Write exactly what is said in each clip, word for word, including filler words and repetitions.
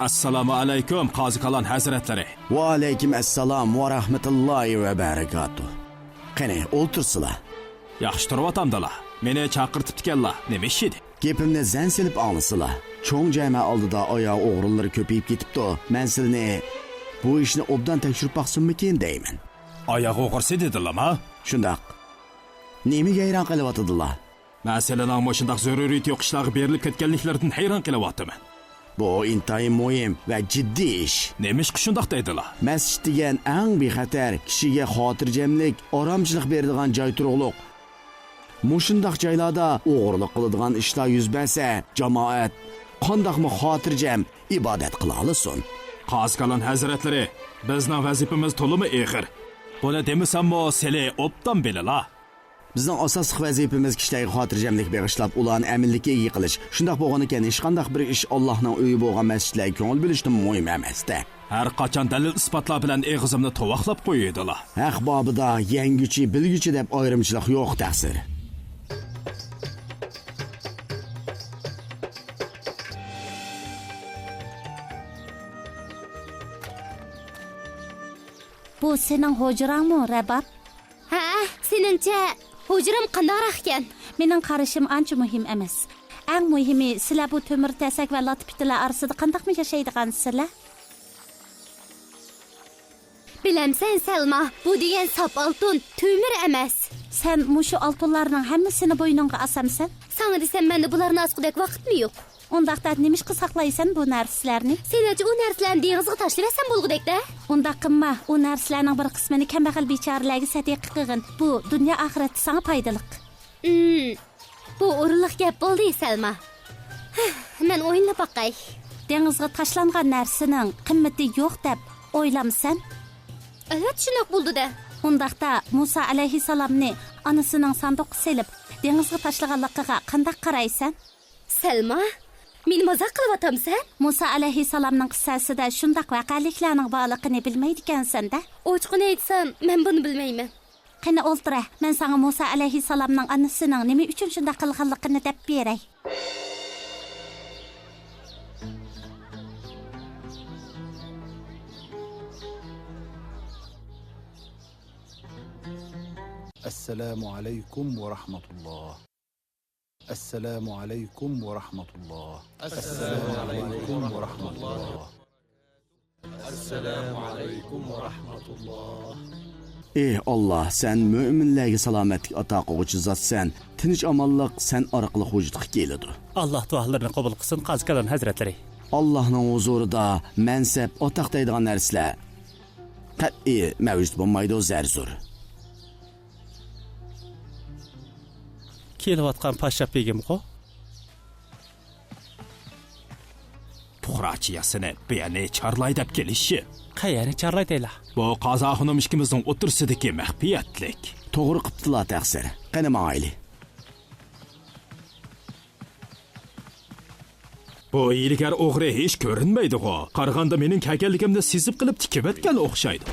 ئەسسالامۇ ئەلەيكۇم، قازى كالان ھەزرەتلىرى. ۋەئەلەيكۇم ئەسسالام ۋە رەھمەتۇللاھى ۋە بەرىكاتۇھ. قېنى، ئولتۇرسىلا. ياخشى تۇرۇۋاتامدىلا؟ مېنى چاقىرتىپتىكەنلا، نېمە ئىش ئىدى؟ گېپىمنى زەن سېلىپ ئاڭلىسىلا. چوڭ جامە ئالدىدا ئاياغ ئوغرىلىرى كۆپىيىپ كېتىپتۇ. مەن سىلىنى بۇ ئىشنى ئوبدان تەكشۈرۈپ باقسۇنمىكىن دەيمەن. ئاياغ ئوغرىسى دېدىلىما؟ شۇنداق. نېمىگە ھەيران قېلىۋاتىدىلا؟ مەسىلىنىڭ مۇشۇنداق زۆرۈرىيىتى يوق ئىشلارغا بېرىلىپ كەتكەنلىكلىرىدىن ھەيران قېلىۋاتىمەن. بۇ ئىنتايىن مۇھىم ۋە جىددىي ئىش. نېمىشقا شۇنداق دەيدىلا؟ مەسچىت دېگەن ئەڭ بىخەتەر، كىشىگە خاتىرجەملىك، ئارامچىلىق بېرىدىغان جاي تۇرۇقلۇق. مۇشۇنداق جايلاردا ئوغرىلىق قىلىدىغان ئىشلار يۈز بەرسە، جامائەت قانداقمۇ خاتىرجەم ئىبادەت قىلالىسۇن؟ قازى كالان ھەزرەتلىرى، بىزنىڭ ۋەزىپىمىز تولىمۇ ئېغىر. بۇنى دېمىسەممۇ، سىلى ئوبدان بىلىلا. بىزنىڭ ئاساسلىق ۋەزىپىمىز كىشىلەرگە خاتىرجەملىك بېغىشلاپ، ئۇلارنى ئەمىنلىككە ئىگە قىلىش. شۇنداق بولغانىكەن، ھېچقانداق بىر ئىش ئاللاھنىڭ ئۆيى بولغان مەسچىتلەرگە كۆڭۈل بۆلۈشتىنمۇ مۇھىم ئەمەستە. ھەر قاچان دەلىل-ئىسپاتلار بىلەن ئېغىزىمنى توۋاقلاپ قويىدىلا. ھەق بابىدا يەڭگۈچى، بىلگۈچى دەپ ئايرىمچىلىق يوق، تەقسىر. بۇ سېنىڭ ھۇجراڭمۇ، رەباب؟ ھە، سېنىڭچە ھۇجرام قانداقراق ئىكەن؟ مېنىڭ قارىشىم ئانچە مۇھىم ئەمەس. ئەڭ مۇھىمى، سىلەر بۇ تۆمۈر تەسەك ۋە لاتا پىتىلەر ئارىسىدا قانداقمۇ ياشايدىغانسىلەر؟ بىلەمسەن، سەلما، بۇ دېگەن ساپ ئالتۇن، تۆمۈر ئەمەس. سەن مۇشۇ ئالتۇنلارنىڭ ھەممىسىنى بوينۇڭغا ئاسامسەن؟ ساڭا دېسەم، مەندە بۇلارنى ئاسقۇدەك ۋاقىتمۇ يوق. ئۇنداقتا نېمىشقا ساقلايسەن بۇ نەرسىلەرنى؟ سېنىڭچە ئۇ نەرسىلەرنى دېڭىزغا تاشلىۋەتسەم بولغۇدەك-دە؟ ئۇنداق قىلما، ئۇ نەرسىلەرنىڭ بىر قىسمىنى كەمبەغەل بىچارىلەرگە سەدىقە قىلغىن. بۇ دۇنيا ئاخىرەتتە ساڭا پايدىلىق. ئىم، بۇ ئورۇنلۇق گەپ بولدى، سەلما. ھە، مەن ئويلىنىپ باقاي. دېڭىزغا تاشلانغان نەرسىنىڭ قىممىتى يوق دەپ ئويلامسەن؟ ئەلۋەتتە شۇنداق بولىدۇ-دە. ئۇنداقتا مۇسا ئەلەيھىسسالامنى ئانىسىنىڭ ساندۇققا سېلىپ، دېڭىزغا تاشلىغانلىقىغا قانداق قارايسەن؟ سەلما، مېنى مازاق قىلىۋاتامسەن؟ مۇسا ئەلەيھىسسالامنىڭ قىسسەسىدە شۇنداق ۋەقەلىكلەرنىڭ بارلىقىنى بىلمەيدىكەنسەن-دە. ئوچۇقىنى ئېيتسام، مەن بۇنى بىلمەيمەن. قېنى ئولتۇرە، مەن ساڭا مۇسا ئەلەيھىسسالامنىڭ ئانىسىنىڭ نېمە ئۈچۈن شۇنداق قىلغانلىقىنى دەپ بېرەي. ئەسسالامۇ ئەلەيكۇم ۋە رەھمەتۇللا. ئەسسالامۇ ئەلەيكۇم ۋە رەھمەتۇللا. ئەسسالامۇ ئەلەيكۇم ۋە رەھمەتۇللا. ئەسسالامۇ ئەلەيكۇم ۋە رەھمەتۇللا. ئى ئاللا، سەن مۆمىنلەرگە سالامەتلىك ئاتا قىلغۇچى زاتسەن. تىنچ-ئامانلىق سەن ئارقىلىق ۋۇجۇدقا كېلىدۇ. ئاللا دۇئالىرىنى قوبۇل قىلسۇن، قازى كالان ھەزرەتلىرى. ئاللانىڭ ھۇزۇرىدا مەنسەپ، ئاتاق دەيدىغان نەرسىلەر قەتئىي مەۋجۇت بولمايدۇ، زەرزۇر. كېلىۋاتقان پاششاپ بېگىمغۇ؟ پۇقراچە ياسىنىپ، بۇ يەرنى چارلاي دەپ كېلىشى. قەيەرنى چارلاي دەيلا؟ بۇ قازاخۇنۇم ئىككىمىزنىڭ ئوتتۇرىسىدىكى مەخپىيەتلىك. توغرا قىپتىلا، تەقسىر. قېنى، ماڭايلى. بۇ ھىيلىگەر ئوغرى ھېچ كۆرۈنمەيدىغۇ. قارىغاندا مېنىڭ كەلگەنلىكىمنى سېزىپ قېلىپ تىكىۋەتكەن ئوخشايدۇ.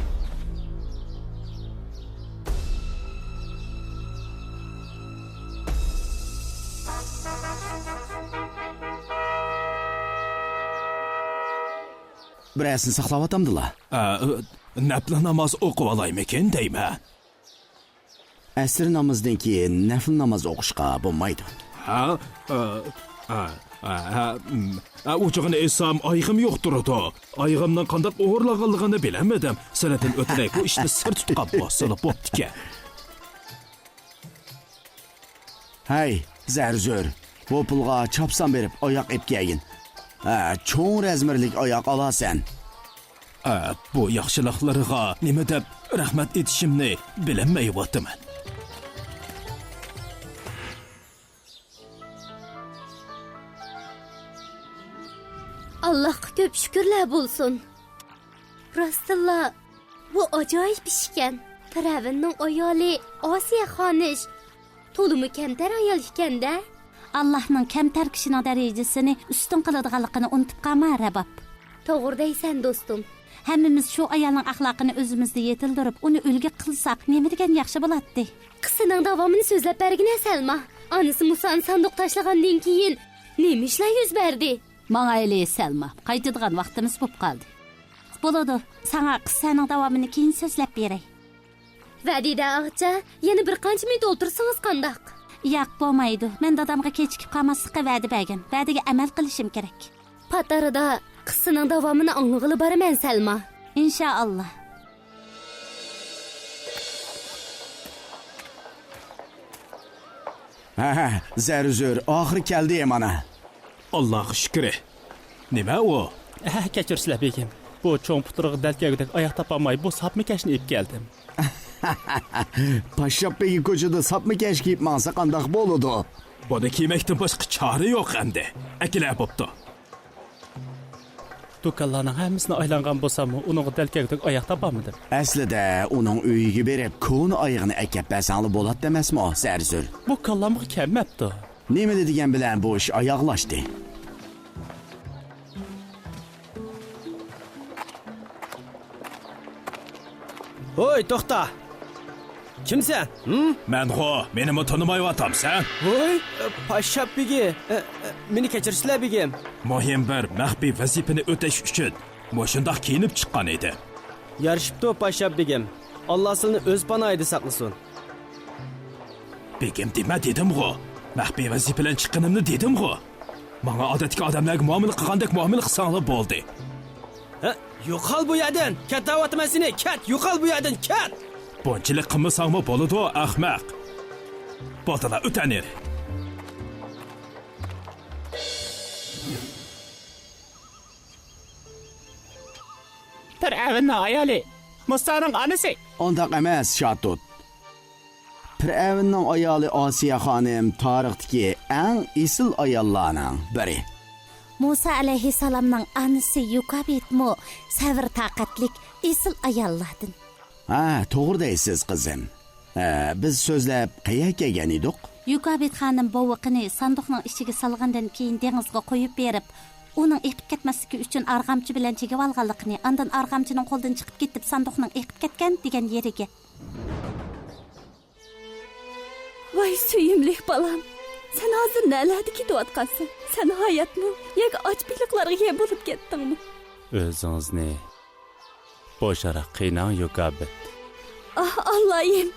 بىرەرسىنى ساقلاۋاتامدىلا؟ ئە، نەپلى ناماز ئوقۇۋالايمىكىن دەيمەن. ئەسىر نامىزىدىن كېيىن نەپلى ناماز ئوقۇشقا بولمايدۇ. ھە؟ ئە، ئە، ئە، ھە، ئىم، ئە، ئوچۇقىنى ئېيتسام، ئايىغىم يوق تۇرىدۇ. ئايىغىمنىڭ قانداق ئوغرىلانغانلىقىنى بىلەلمىدىم. سەلەتىن ئۆتۈرەي، بۇ ئىشنى سىر تۇتقان بولسىلا بوپتىكەن. ھەي، زەرزۇر، بۇ پۇلغا چاپسان بېرىپ ئاياق ئېلىپ كەلگىن. ھە، چوڭ رەزمىرلىك ئاياق ئالارسەن. ئە، بۇ ياخشىلىقلىرىغا نېمە دەپ رەھمەت ئېيتىشىمنى بىلەلمەيۋاتىمەن. ئاللاھقا كۆپ شۈكۈرلەر بولسۇن. راستتىنلا، بۇ ئاجايىپ ئىش ئىكەن. پىرئەۋننىڭ ئايالى ئاسىيە خانىش تولىمۇ كەمتەر ئايال ئىكەن-دە. ئاللاھنىڭ كەمتەر كىشىنىڭ دەرىجىسىنى ئۈستۈن قىلىدىغانلىقىنى ئۇنتۇپ قالما، رەباب. توغرا دەيسەن، دوستۇم. ھەممىمىز شۇ ئايالنىڭ ئەخلاقىنى ئۆزىمىزدە يېتىلدۈرۈپ، ئۇنى ئۈلگە قىلساق، نېمە دېگەن ياخشى بولاتتى. قىسسىنىڭ داۋامىنى سۆزلەپ بەرگىنە، سەلما. ئانىسى مۇسانى ساندۇق تاشلىغاندىن كېيىن نېمە ئىشلار يۈز بەردى؟ ماڭايلى، سەلما. قايتىدىغان ۋاقتىمىز بوپ قالدى. بولىدۇ. ساڭا قىسسەنىڭ داۋامىنى كېيىن سۆزلەپ بېرەي. ۋەدىدە ئاغىچە، يەنە بىر قانچە مىنۇت ئولتۇرسىڭىز قانداق؟ ياق، بولمايدۇ. مەن دادامغا كېچىكىپ قالماسلىققا ۋەدە بەرگەن. ۋەدىگە ئەمەل قىلىشىم كېرەك. پات ئارىدا قىسسىنىڭ داۋامىنى ئاڭلىغىلى بارىمەن، سەلما. ئىنشائاللا. ھە، ھە، زەرزۇر، ئاخىرى كەلدى مانا. ئاللاغا شۈكرى. نېمە ئۇ؟ ھە، كەچۈرسىلە، بېگىم. بۇ چوڭ پۇتلىرىغا دەل كەلگۈدەك ئاياق تاپالماي، بۇ ساپما كەشنى ئېلىپ كەلدىم. پاششاپ بېگى كوچىدا ساپما كەش كىيىپ ماڭسا قانداق بولىدۇ؟ بۇنى كىيمەكتىن باشقا چارە يوق ئەمدى. ئەكېلە بوپتۇ. دۇكانلارنىڭ ھەممىسىنى ئايلانغان بولساممۇ، ئۇنىڭغا دەل كەلگۈدەك ئاياق تاپالمىدىم. ئەسلىدە ئۇنىڭ ئۆيىگە بېرىپ، كونا ئايىغىنى ئەكەپ بەرسەڭلار بولاتتى ئەمەسمۇ، زەرزۇر؟ بۇ كاللامغا كەلمەپتۇ. نېمىلا دېگەن بىلەن بۇ ئىش ئاياغلاشتى. ھوي، توختا! كىمسەن؟ ھىم؟ مەنغۇ، مېنىمۇ تونۇمايۋاتامسەن؟ ھوي، پاششاپ بېگى، ئە، ئە، مېنى كەچۈرسىلە، بېگىم. مۇھىم بىر مەخپىي ۋەزىپىنى ئۆتەش ئۈچۈن مۇشۇنداق كىيىنىپ چىققان ئىدىم. يارىشىپتۇ، پاششاپ بېگىم. ئاللا سىلىنى ئۆز پاناھىدا ساقلىسۇن. بېگىم دېمە دېدىمغۇ. مەخپىي ۋەزىپە بىلەن چىققىنىمنى دېدىمغۇ. ماڭا ئادەتتىكى ئادەملەرگە مۇئامىلە قىلغاندەك مۇئامىلە قىلساڭلار بولدى. ھە، يوقال بۇ يەردىن! كەتتىۋاتىمەن سېنى! كەت! يوقال بۇ يەردىن! كەت! بۇنچىلىك قىلمىساڭمۇ بولىدۇ، ئەخمەق. بولدىلا، ئۆتە نېرى. پىرئەۋننىڭ ئايالى، مۇسانىڭ ئانىسى. ئۇنداق ئەمەس، شاتۇت. پىرئەۋننىڭ ئايالى ئاسىيە خانىم تارىختىكى ئەڭ ئېسىل ئاياللارنىڭ بىرى. مۇسا ئەلەيھىسسالامنىڭ ئانىسى يۇكابىتمۇ سەۋر-تاقەتلىك، ئېسىل ئاياللاردىن. ھە، توغرا دەيسىز، قىزىم. ھە، بىز سۆزلەپ قەيەرگە كەلگەن ئىدۇق؟ يۇكابىت خانىم بوۋىقىنى ساندۇقنىڭ ئىچىگە سالغاندىن كېيىن دېڭىزغا قويۇپ بېرىپ، ئۇنىڭ ئېقىپ كەتمەسلىكى ئۈچۈن ئارغامچا بىلەن چىگىۋالغانلىقىنى، ئاندىن ئارغامچىنىڭ قولىدىن چىقىپ كېتىپ، ساندۇقنىڭ ئېقىپ كەتكەن دېگەن يېرىگە. ۋاي سۆيۈملۈك بالام، سەن ھازىر نەلەردە كېتىۋاتقانسەن؟ سەن ھاياتمۇ ياكى ئاچ بېلىقلارغا يەم بولۇپ كەتتىڭمۇ؟ ئۆزىڭىزنى بوشراق قىيناڭ، يۇكابىت. ئاھ، ئاللايىم!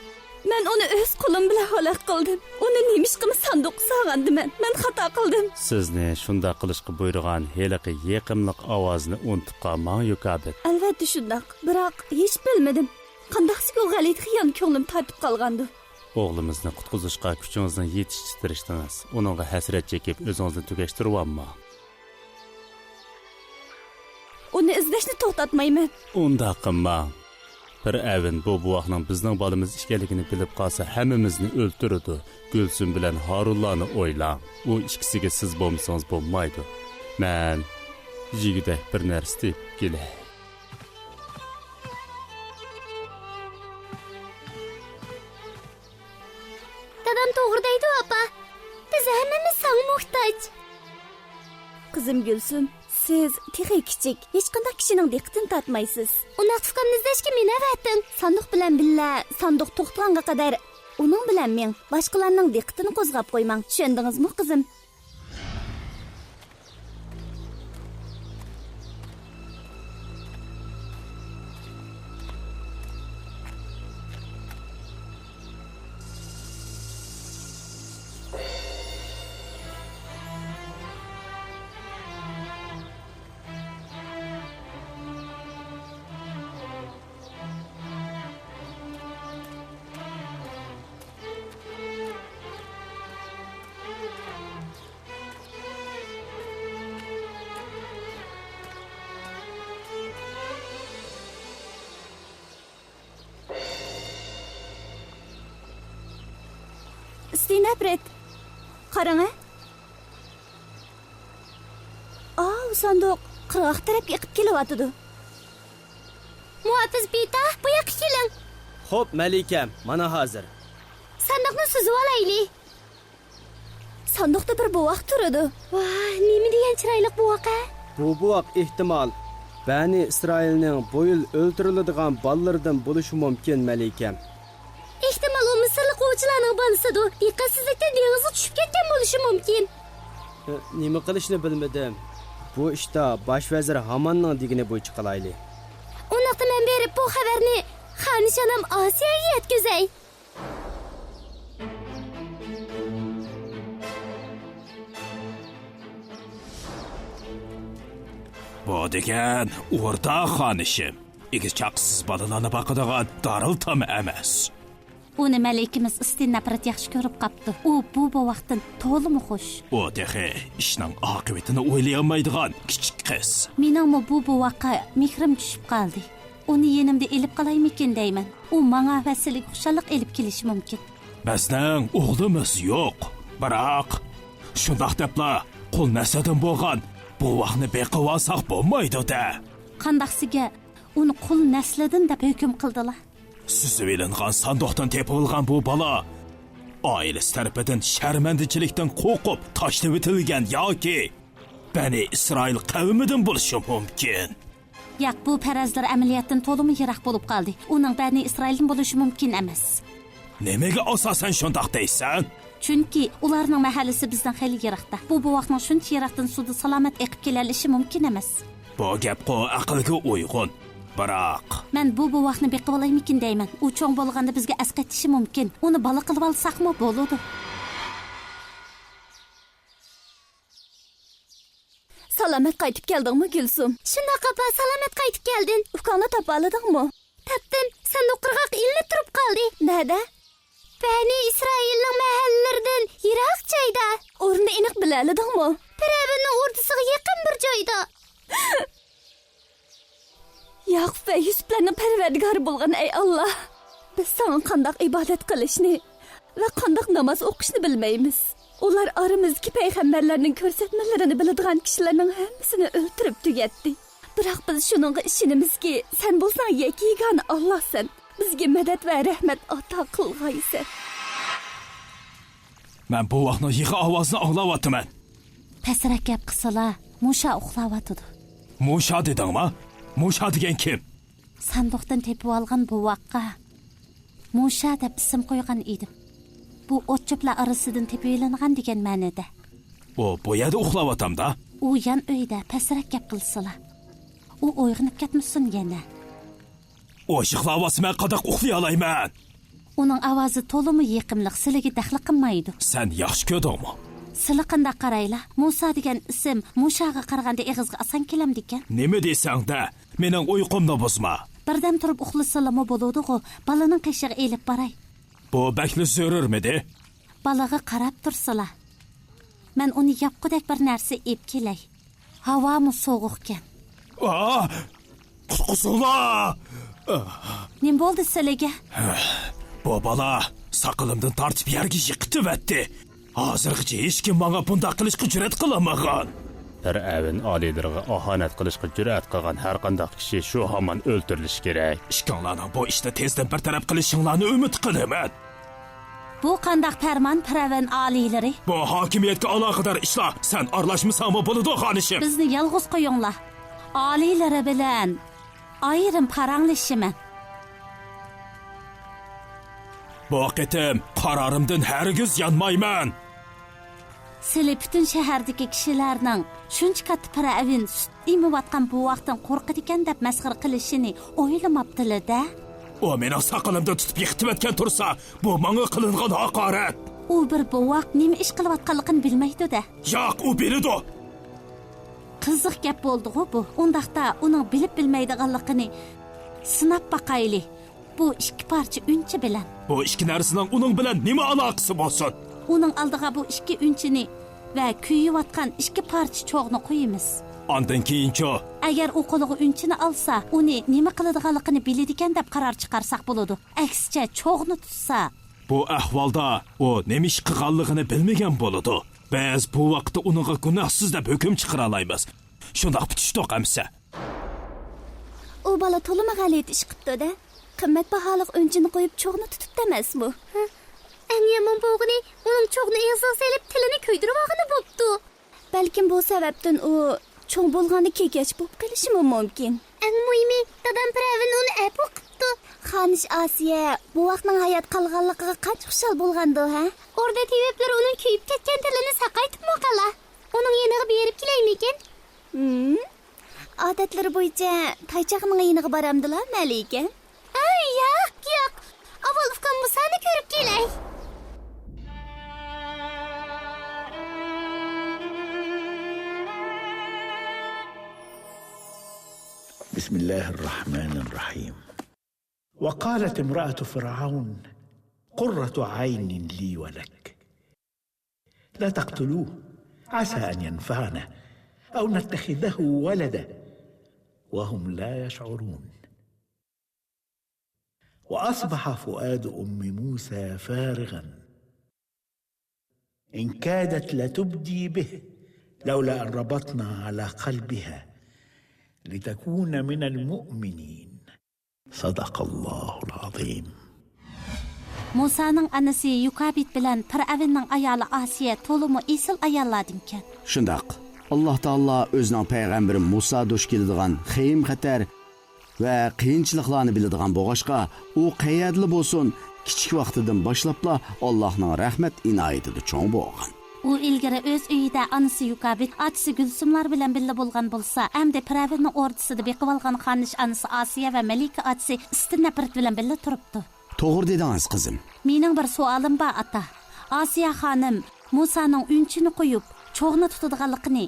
مەن ئۇنى ئۆز قولۇم بىلەن ھالاك قىلدىم. ئۇنى نېمىشقىمۇ ساندۇققا سالغانىدىمەن؟ مەن خاتا قىلدىم. سىزنى شۇنداق قىلىشقا بۇيرۇغان ھېلىقى يېقىملىق ئاۋازنى ئۇنتۇپ قالماڭ، يۇكابىت. ئەلۋەتتە شۇنداق. بىراق ھېچ بىلمىدىم. قانداقسىكى ئۇ غەلىتە خىيال كۆڭلۈم تارتىپ قالغاندۇ؟ ئوغلىمىزنى قۇتقۇزۇشقا كۈچىڭىزنىڭ يېتىشىچە تىرىشتىڭىز. ئۇنىڭغا ھەسرەت چېكىپ، ئۆزىڭىزنى تۈگەشتۈرۈۋالماڭ. ئۇنى ئىزدەشنى توختاتمايمەن. ئۇنداق قىلماڭ. پىرئەۋن بۇ بوۋاقنىڭ بىزنىڭ بالىمىز ئىكەنلىكىنى بىلىپ قالسا، ھەممىمىزنى ئۆلتۈرىدۇ. گۈلسۈم بىلەن ھارۇنلارنى ئويلاڭ. ئۇ ئىككىسىگە سىز بولمىسىڭىز بولمايدۇ. مەن يېگۈدەك بىر نەرسە تېپىپ كېلەي. دادام توغرا دەيدۇ، ئاپا. بىز ھەممىمىز ساڭا موھتاج. قىزىم گۈلسۈم، سىز تېخى كىچىك، ھېچقانداق كىشىنىڭ دىققىتىنى تارتمايسىز. ئۇنداقتا ئۇكامنى ئىزدەشكە مېڭىۋەتىڭ. ساندۇق بىلەن بىللە، ساندۇق توختىغانغا قەدەر ئۇنىڭ بىلەن مېڭىڭ. باشقىلارنىڭ دىققىتىنى قوزغاپ قويماڭ. چۈشەندىڭىزمۇ، قىزىم؟ ستېنەپرېد، قاراڭە. ئاۋۇ ساندۇق قىرغاق تەرەپكە ئېقىپ كېلىۋاتىدۇ. مۇھاپىز بىتا، بۇ ياققا كېلىڭ. خوپ، مەلىكەم، مانا ھازىر. ساندۇقنى سۈزۈۋالايلى. ساندۇقتا بىر بوۋاق تۇرىدۇ. ۋاھ، نېمە دېگەن چىرايلىق بوۋاق-ھە! بۇ بوۋاق ئېھتىمال بەنى ئىسرائىلنىڭ بۇ يىل ئۆلتۈرۈلىدىغان بالىلىرىدىن بولۇشى مۇمكىن، مەلىكەم. ئېھتىمال ئۇ مىسىرلىق ئوۋچىلارنىڭ بالىسىدۇ. دىققەتسىزلىكتىن دېڭىزغا چۈشۈپ كەتكەن بولۇشى مۇمكىن. ئە، نېمە قىلىشنى بىلمىدىم. بۇ ئىشتا باش ۋەزىر ھاماننىڭ دېگىنى بويىچە قىلايلى. ئۇنداقتا مەن بېرىپ بۇ خەۋەرنى خانىشانام ئاسىيەگە يەتكۈزەي. بۇ دېگەن ئوردا خانىشىم. ئېگىز چاقىسىز بالىلارنى باقىدىغان دارىلتام ئەمەس. ئۇنى مەلىكىمىز ئىستىن نەپرەت ياخشى كۆرۈپ قاپتۇ. ئۇ بۇ بوۋاقتىن تولىمۇ خۇش. ئۇ تېخى ئىشنىڭ ئاقىۋىتىنى ئويلىيالمايدىغان كىچىك قىز. مېنىڭمۇ بۇ بوۋاققا مېھرىم چۈشۈپ قالدى. ئۇنى يېنىمدا ئېلىپ قالايمىكىن دەيمەن. ئۇ ماڭا ۋە سىلىگە خۇشاللىق ئېلىپ كېلىشى مۇمكىن. بىزنىڭ ئوغلىمىز يوق. بىراق، شۇنداق دەپلا قۇل نەسلىدىن بولغان بوۋاقنى بېقىۋالساق بولمايدۇ-دە. قانداقسىگە ئۇنى قۇل نەسلىدىن دەپ ھۆكۈم قىلدىلا. سۈزۈۋېلىنغان ساندۇقتىن تېپىۋالغان بۇ بالا ئائىلىسى تەرىپىدىن شەرمەندىچىلىكتىن قورقۇپ تاشلىۋېتىلگەن ياكى بەنى ئىسرائىل قەۋمىدىن بولۇشى مۇمكىن. ياق، بۇ پەرەزلەر ئەمەلىيەتتىن تولىمۇ يىراق بولۇپ قالدى. ئۇنىڭ بەنى ئىسرائىلدىن بولۇشى مۇمكىن ئەمەس. نېمىگە ئاساسەن شۇنداق دەيسەن؟ چۈنكى ئۇلارنىڭ مەھەللىسى بىزدىن خېلى يىراقتا. بۇ بوۋاقنىڭ شۇنچە يىراقتىن سۇدا سالامەت ئېقىپ كېلەلىشى مۇمكىن ئەمەس. بۇ گەپقۇ ئەقىلگە ئۇيغۇن. بىراق. مەن بۇ بوۋاقنى بېقىۋالايمىكىن دەيمەن. ئۇ چوڭ بولغاندا بىزگە ئەسقېتىشى مۇمكىن. ئۇنى بالا قىلىۋالساقمۇ بولىدۇ. سالامەت قايتىپ كەلدىڭمۇ، گۈلسۇم؟ شۇنداق، ئاپا، سالامەت قايتىپ كەلدىم. ئۇكاڭنى تاپالىدىڭمۇ؟ تاپتىم. ساندۇق قىرغاق ئىلىنىپ تۇرۇپ قالدى. نەدە؟ بەنى ئىسرائىلنىڭ مەھەللىلىرىدىن يىراق جايدا. ئورنىنى ئېنىق بىلەلىدىڭمۇ؟ پىرئەۋننىڭ ئوردىسىغا يېقىن بىر جايدا. ياقۇپ ۋە يۈسۈپلەرنىڭ پەرۋەردىگارى بولغان ئەي ئاللا! بىز ساڭا قانداق ئىبادەت قىلىشنى ۋە قانداق ناماز ئوقۇشنى بىلمەيمىز. ئۇلار ئارىمىزدىكى پەيغەمبەرلەرنىڭ كۆرسەتمىلىرىنى بىلىدىغان كىشىلەرنىڭ ھەممىسىنى ئۆلتۈرۈپ تۈگەتتى. بىراق بىز شۇنىڭغا ئىشىنىمىزكى، سەن بولساڭ يەككە يېگانە ئاللاسەن. بىزگە مەدەت ۋە رەھمەت ئاتا قىلغايسەن. مەن بوۋاقنىڭ يىغا ئاۋازىنى ئاڭلاۋاتىمەن. پەسرەك گەپ قىلسىلا، مۇشا ئۇخلاۋاتىدۇ. مۇشا دېدىڭما؟ مۇشا دېگەن كىم؟ ساندۇقتىن تېپىۋالغان بوۋاققا مۇشا دەپ ئىسىم قويغان ئىدىم. بۇ ئوت-چۆپلەر ئارىسىدىن تېپىۋېلىنغان دېگەن مەنىدە. ئۇ بۇ يەردە ئۇخلاۋاتامدا؟ ئۇ يان ئۆيدە، پەسرەك گەپ قىلسىلا. ئۇ ئويغىنىپ كەتمىسۇن يەنە. ئوشۇقلاۋاتىمەن، قانداق ئۇخلىيالايمەن؟ ئۇنىڭ ئاۋازى تولىمۇ يېقىملىق، سىلىگە دەخلى قىلمايدۇ. سەن ياخشى كۆردۈڭمۇ؟ سىلى قانداق قارايلا؟ مۇسا دېگەن ئىسىم مۇشاغا قارىغاندا ئېغىزغا ئاسان كېلەمدىكەن. نېمە دېسەڭدە، مېنىڭ ئۇيقۇمنى بۇزما. بىردەم تۇرۇپ ئۇخلىسىلىمۇ بولىدىغۇ، بالىنىڭ قېشىغا ئېلىپ باراي. بۇ بەكلا زۆرۈرمىدى؟ بالىغا قاراپ تۇرسىلا. مەن ئۇنى ياپقۇدەك بىر نەرسە ئېلىپ كېلەي. ھاۋامۇ سوغۇقكەن. ئا! قۇتقۇزۇڭلار! نېمە بولدى سىلىگە؟ بۇ بالا ساقىلىمدىن تارتىپ يەرگە يىقىتىۋەتتى. ھازىرغىچە ھېچكىم ماڭا بۇنداق قىلىشقا جۈرئەت قىلالمىغان. پىرئەۋن ئالىيلىرىغا ئاھانەت قىلىشقا جۈرئەت قىلغان ھەر قانداق كىشى شۇ ھامان ئۆلتۈرۈلۈشى كېرەك. ئىككىڭلارنىڭ بۇ ئىشنى تېزدىن بىر تەرەپ قىلىشىڭلارنى ئۈمىد قىلىمەن. بۇ قانداق پەرمان، پىرئەۋن ئالىيلىرى؟ بۇ ھاكىمىيەتكە ئالاقىدار ئىشلار. سەن ئارىلاشمىساڭمۇ بولىدۇ، خانىشىم. بىزنى يالغۇز قويۇڭلار. ئالىيلىرى بىلەن ئايرىم پاراڭلىشىمەن. بۇ قېتىم قارارىمدىن ھەرگىز يانمايمەن. سىلى پۈتۈن شەھەردىكى كىشىلەرنىڭ شۇنچە كاتتا پىرئەۋن سۈت ئېمىۋاتقان بوۋاقتىن قورقىدىكەن دەپ مەسخىرە قىلىشىنى ئويلىماپتىلە-دە. ئۇ مېنىڭ ساقىلىمدا تۇتۇپ يىقىتىۋەتكەن تۇرسا، بۇ ماڭا قىلىنغان ھاقارەت. ئۇ بىر بوۋاق، نېمە ئىش قىلىۋاتقانلىقىنى بىلمەيدۇ-دە. ياق، ئۇ بىلىدۇ. قىزىق گەپ بولدىغۇ بۇ. ئۇنداقتا ئۇنىڭ بىلىپ بىلمەيدىغانلىقىنى سىناپ باقايلى. بۇ ئىككى پارچە ئۈنچە بىلەن. بۇ ئىككى نەرسىنىڭ ئۇنىڭ بىلەن نېمە ئالاقىسى بولسۇن؟ ئۇنىڭ ئالدىغا بۇ ئىككى ئۈنچىنى ۋە كۆيۈۋاتقان ئىككى پارچە چوغنى قويىمىز. ئاندىن كېيىنچۇ؟ ئەگەر ئۇ قولىغا ئۈنچىنى ئالسا، ئۇنى نېمە قىلىدىغانلىقىنى بىلىدىكەن دەپ قارار چىقارساق بولىدۇ. ئەكسىچە، چوغنى تۇتسا. بۇ ئەھۋالدا ئۇ نېمە ئىش قىلغانلىقىنى بىلمىگەن بولىدۇ. بىز بۇ ۋاقىتتا ئۇنىڭغا گۇناھسىز دەپ ھۆكۈم چىقىرالايمىز. شۇنداق پۈتۈشتۇق ئەمىسە. ئۇ بالا تولىمۇ غەلىتە ئىش قىپتۇ-دە. قىممەت باھالىق ئۈنچىنى قويۇپ، چوغنى تۇتۇپتۇ ئەمەسمۇ؟ ھە؟ ئەڭ يامان بولغىنى، ئۇنىڭ چوغنى ئېغىزىغا سېلىپ، تىلىنى كۆيدۈرۈۋالغىنى بوپتۇ. بەلكىم بۇ سەۋەبتىن ئۇ چوڭ بولغاندا كېكەچ بولۇپ قېلىشىمۇ مۇمكىن. ئەڭ مۇھىمى، دادام پىرئەۋن ئۇنى ئەپۇ قىپتۇ. خانىش ئاسىيە بوۋاقنىڭ ھايات قالغانلىقىغا قانچە خۇشال بولغاندۇ، ھە؟ ئوردا تېۋىپلىرى ئۇنىڭ كۆيۈپ كەتكەن تىلىنى ساقايتىپمۇ قالا. ئۇنىڭ يېنىغا بېرىپ كېلەيمىكىن؟ ھىم؟ ئادەتلىرى بويىچە تايچاقنىڭ يېنىغا بارامدىلا، مەلىكە؟ ئەي، ياق، ياق. ئاۋۋال ئۇكام مۇسانى كۆرۈپ كېلەي. بسم الله الرحمن الرحيم. وقالت امرأة فرعون: قرة عين لي ولك، لا تقتلوه، عسى أن ينفعنا أو نتخذه ولدا وهم لا يشعرون. وأصبح فؤاد أم موسى فارغا إن كادت لتبدي به لولا أن ربطنا على قلبها لتكون من المؤمنين. صدق الله العظيم. مۇسانىڭ ئانىسى يۇكابىت بىلەن پىرئەۋننىڭ ئايالى ئاسىيە تولىمۇ ئېسىل ئاياللاردىنكەن. شۇنداق. ئاللاھ تائالا ئۆزىنىڭ پەيغەمبىرى مۇسا دۇچ كېلىدىغان خېيىم-خەتەر ۋە قىيىنچىلىقلارنى بىلىدىغان بولغاچقا، ئۇ قەيەردىلا بولسۇن، كىچىك ۋاقتىدىن باشلاپلا ئاللاھنىڭ رەھمەت ئىنايىتىدە چوڭ بولغان. ئۇ ئىلگىرى ئۆز ئۆيىدە ئانىسى يۇكابىت، ئاچىسى گۈلسۇملار بىلەن بىللە بولغان بولسا، ئەمدى پىرئەۋننىڭ ئوردىسىدا بېقىۋالغان خانىش ئانىسى ئاسىيە ۋە مەلىكە ئاچىسى ئىستىن نەپرەت بىلەن بىللە تۇرۇپتۇ. توغرا دېدىڭىز، قىزىم. مېنىڭ بىر سوئالىم بار، ئاتا. ئاسىيە خانىم مۇسانىڭ ئۈنچىنى قويۇپ، چوغنى تۇتىدىغانلىقىنى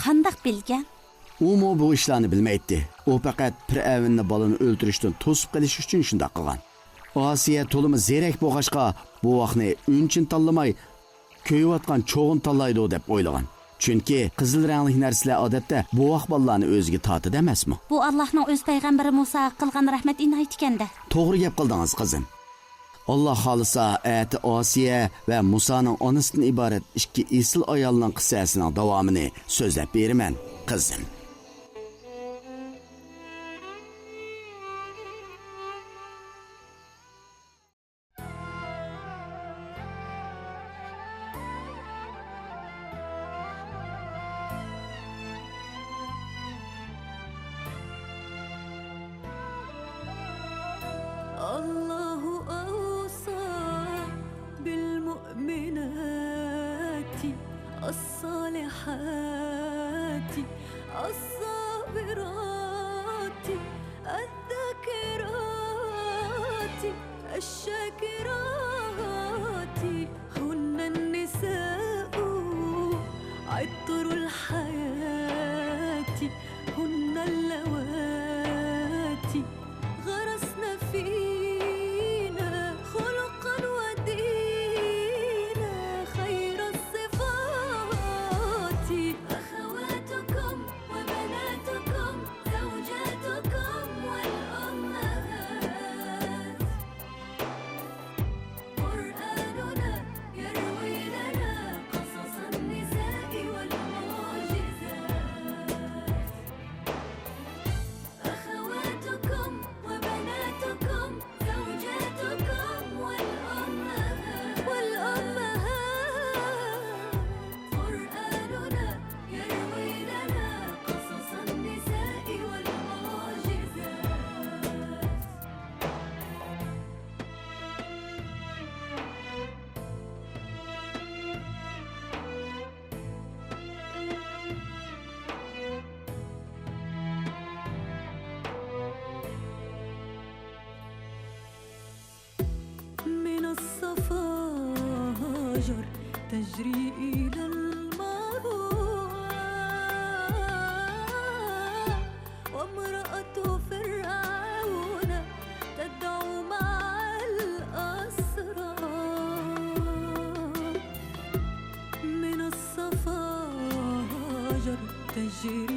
قانداق بىلگەن؟ ئۇمۇ بۇ ئىشلارنى بىلمەيتتى. ئۇ پەقەت پىرئەۋننى بالىنى ئۆلتۈرۈشتىن توسۇپ قېلىش ئۈچۈن شۇنداق قىلغان. ئاسىيە تولىمۇ زېرەك بولغاچقا، بوۋاقنى ئۈنچىنى تاللىماي، كۆيۈۋاتقان چوغنى تاللايدۇ دەپ ئويلىغان. چۈنكى قىزىل رەڭلىك نەرسىلەر ئادەتتە بوۋاق بالىلارنى ئۆزىگە تارتىدۇ ئەمەسمۇ؟ بۇ ئاللاھنىڭ ئۆز پەيغەمبىرى مۇساغا قىلغان رەھمەت ئىنايىتىكەن-دە. توغرا گەپ قىلدىڭىز، قىزىم. ئاللاھ خالىسا، ئەتە ئاسىيە ۋە مۇسانىڭ ئانىسىدىن ئىبارەت ئىككى ئېسىل ئايالنىڭ قىسسەسىنىڭ داۋامىنى سۆزلەپ بېرىمەن، قىزىم. الله أوصى بالمؤمنات الصالحات الصابرات الذاكرات الشاكرات هن النساء عطر الحياة، هن اللواتي غرسن فينا خلقا ودينا خير الصفات. أخواتكم وبناتكم زوجاتكم والأمهات. قرآننا يروي لنا قصص النساء والمعجزات. أخواتكم وبناتكم زوجاتكم والأمهات. والأمهات. قرآننا يروي لنا قصص النساء والمعجزات. من الصفاجر تجري إلى المروى، وامرأة فرعون تدعو مع الأسرى. من الصفاجر تجري